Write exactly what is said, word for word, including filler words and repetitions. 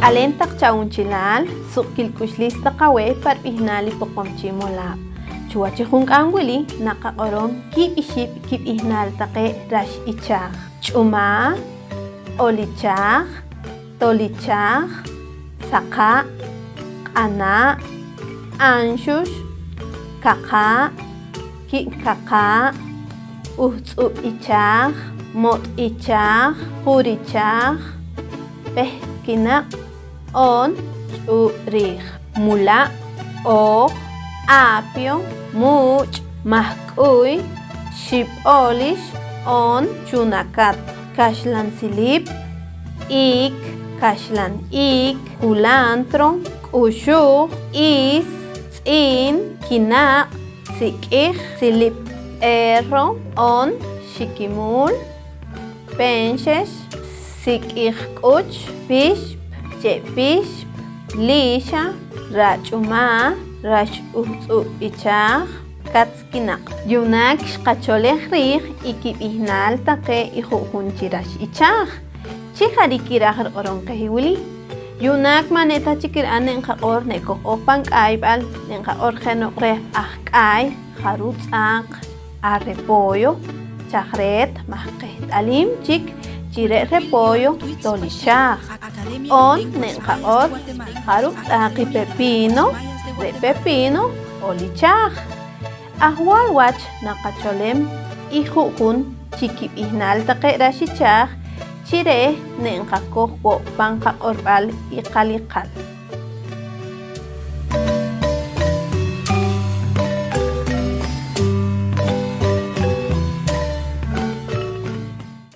K'aleen taq chawunchelaal, suqkiil k'uxliis taq aweh pa rib'ihnaal i Poqomchi' Molaab'. Chuwach i junk'aam wili naqaq'orom ki'ib' ixib' kib'ihnaal taqe rax ichaaj: ch'umaaj, olichaaj, tolichaaj, saqaa', q'anaa', anxux, kaqaa', ki'ib' kaqaa', uhtz'ub' ichaaj, mot'j ichaaj, qur ichaaj, pehk kinaq' oon ch'uub' riij, mula', ooj, apio, muuch', mahk'uy, xib'oolix oon chunakat, kaxlan silip, iik, kaxlan iik, kulantro, k'uxuuj, iis, tz'iin, kinaq', sik'ij, silip b'eerro oon xikimuul, penxex, sik'ij k'uch, pixp, che' pixp, liixa, ra' ch'umaaj, rax uhtz'ub' ichaaj, katz kinaq'. Yu'naak xqacholej riij i kib'ihnaal taqe i ju'jun chi rax ichaaj. Chi jariik iraaj riq'orom qeh i wili: yu'naak ma' ne ta chik ri'an ne nqaq'or, ne koj-ooj pan k'ayb'al, ne nqaq'or jeno' reh aj k'aay, jarub' tz'aaq, ar repollo, chaj reet maj qeht'aliim chik chi re' repollo tolichaaj, oon ne nqaq'or jarub' tz'aaq i pepino, re' pepino olichaaj. Ajwaal wach naqacholem i ju'jun chi kib'ihnaal taqe rax ichaaj chi reh ne nqakoj wo' pan qaq'orb'al i qaliqal.